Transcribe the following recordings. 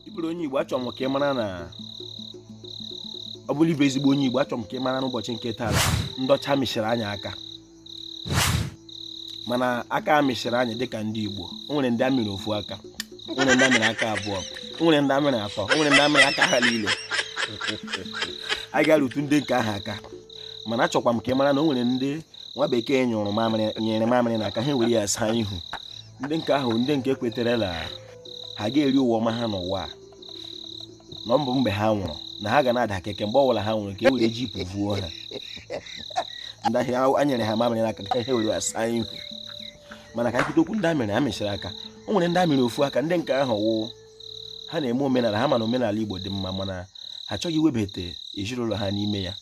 Ị bụrụ onye Igbo, achọrọ m ka ị mara na ọ bụrụ ị bụ ezigbo onye Igbo, achọrọ m ka ị mara n'ụbọchị nke taa na ndị ọcha mịchiri anyị aka, mana aka a mịchiri anyị dịka ndị Igbo, o nwere ndị a mịrị ofu aka, o nwere ndị a mịrị aka abụọ, o nwere ndị a mịrị atọ, o nwere ndị a mịrị aka ha niile. A ga-arutu ndị nke ahụ aka, mana achọkwa m ka ị mara na o nwere ndị nwa bekee nyụrụ mamịrị, nyere mamịrị na aka ha were ya saa ihu. Ndị nke ahụ, ndị nke kwetere na ha ga-eri ụwa ọma ha n'ụwa a, na ọ bụ mgbe ha nwụrụ na ha ga na-ada keke mgbe ọbụla ha nwụrụ ka e were jeep vuo ha. Ndị ahụ a nyere ha mamịrị n'aka ka ha were saa ihu. Mana ka anyị kwute okwu ndị a mịrị, a mịchara aka, o nwere ndị a mịrị ofu aka. Ndị nke ahụ wụ ha na-eme omenala ha, mana omenala Igbo dị mma, mana ha achọghị iwebata ezinụlọ ha n'ime ya,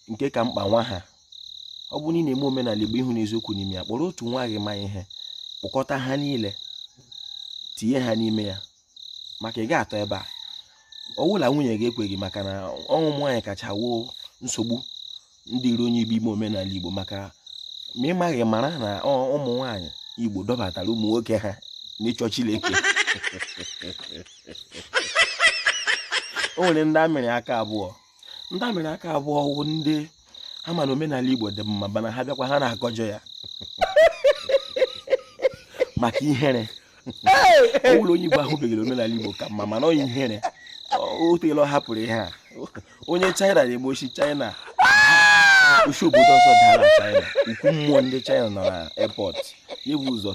nke ka mkpa nwa ha. Ọ bụrụ na ị na-eme omenala Igbo ịhụ n'eziokwu n'ime ya, kpọrọ otu nwa gị ma ihe, kpọkọta ha niile, tinye ha n'ime ya, maka ị ga-atọ ebe a ọ wụla nwunye gị ekweghị, maka na ụmụ nwaanyị kacha woo nsogbu ndị iro onye Igbo ime omenala Igbo. Maka ma ị maghị, mara na ụmụ nwaanyị Igbo dọbatara ụmụ nwoke ha n'ịchọ Chineke. O nwere ndị a mịrị aka abụọ. Ndị a mịrị aka abụọ wụ ndị ha ma na omenala Igbo dị mma, mana ha bịakwa ha na-akọjọ ya maka ihere. Ọ wụla onye Igbo ahụbeghị omenala Igbo ka mma, mana ọ ihere o teela ọ hapụrụ ihe a. Onye China na-eme oshi China, oshi obodo ọzọ daa na China, ukwu mmụọ ndị China nọ na airport ya bụ ụzọ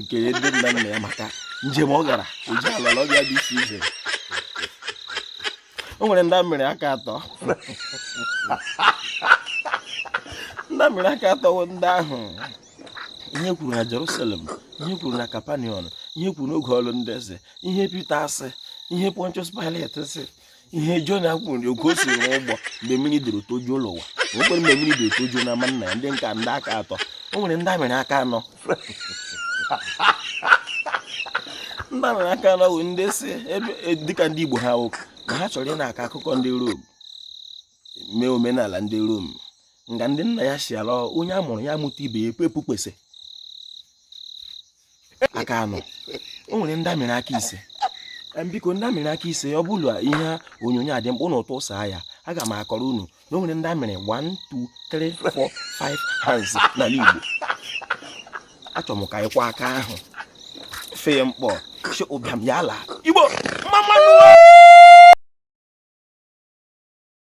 kelee ndị nna nna ya maka njem ọ gara oji alọrọ ọbịa dị iche iche. O nwere ndị a mịrị aka atọ. Ndị a mịrị aka atọ wụ ndị ahụ ihe kwuru na Jerusalem, ihe kwuru na Capernaum, ihe kwuru n'oge ọlụ ndị eze, ihe Pita sị, ihe Pontius Pilate sị, ihe Jona kwuru, oge o si rụọ ụgbọ mgbe mmiri doro tojuo ụlọ ụwa, nwekwara mgbe mmiri doro tojuo na ama nna ya. Ndị nka ndị aka atọ. O nwere ndị a mịrị aka anọ. Ndị a mịrị aka anọ bụ ndị si ebe dịka ndị Igbo ha wụ na ha chọrọ ị na-akọ akụkọ ndị Rom, mee omenala ndị Rom nga ndị nna ya si ala onye a mụrụ ya amụta ibe ya ekwe epukpese aka anọ. O nwere ndị a mịrị aka ise. Biko, ndị a mịrị aka ise, ọ bụla ihe onyonyo a dị mkpa ụnụ tụsaa ya. Aga m akọrọ unu na o nwere ndị a mịrị 1 2 3 4 5 hands n'ala Igbo. Achọrọ m ka anyị kwa aka ahụ fee mkpọ si ụbịam ya ala Igbo mma mmanụ.